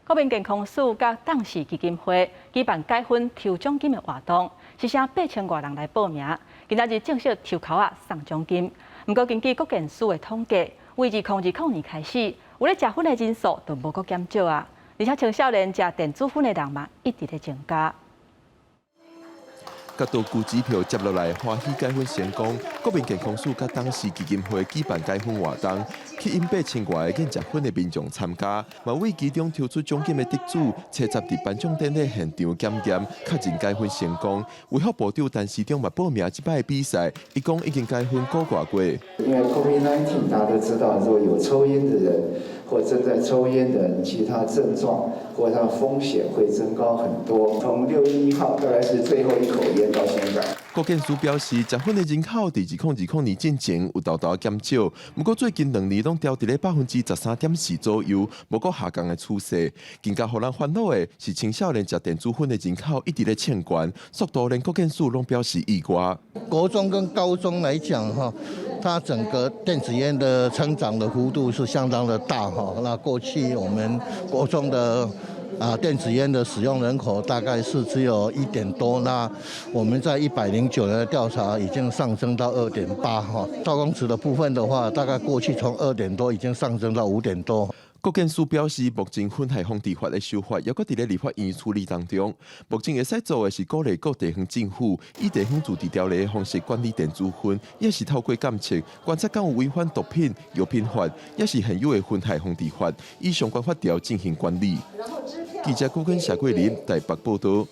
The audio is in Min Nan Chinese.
國民健康署佮董氏基金會舉辦解薰抽獎金的活動，時成8000外人來報名。今仔日正式抽籤仔送獎金。毋過根據國健署的統計，為2020年開始，有咧食薰的人數就無閣減少啊，而且青少年食電子薰的人嘛一直咧增加。甲道具支票接落來，歡喜解薰成功。國民健康署佮董氏基金會舉辦解薰活動，吸引8000外個癮食薰的民眾參加。嘛為其中抽出獎金的得主，初十佇頒獎典禮現場檢驗，確認解薰成功。衛福部長陳時中嘛報名這擺的比賽，伊講已經解薰個外月。因為 COVID-19 大家都知道，如果有抽菸的人或正在抽菸的人，其實他症狀或他風險會增高很多。從6月1號大概是最後一口菸到現在。國健署表示，食薰的人口佇2020年進前有沓沓減少，毋過最近兩年攏調佇咧13.4%左右，無閣下降的趨勢。更加予人煩惱的是，青少年食電子薰的人口一直咧衝懸，速度連國健署攏表示意外。國中跟高中來講，哈，它整個電子菸的成長的幅度是相當的大，哈。那過去我們國中的電子菸的使用人口大概是只有一點多，那我們在109年的調查已經上升到2.8哈。兆公尺的部分的話，大概過去從二點多已經上升到5點多。國健署表示，目前薰害防治法的修法，猶閣佇咧立法院處理當中。目前會使做的是鼓勵各地方政府以地方自治條例的方式管理電子薰，抑是透過監測觀察敢有違反毒品、藥品法，抑是現有的薰害防治法，以相關法條進行管理。記者郭根、謝桂林台北報道。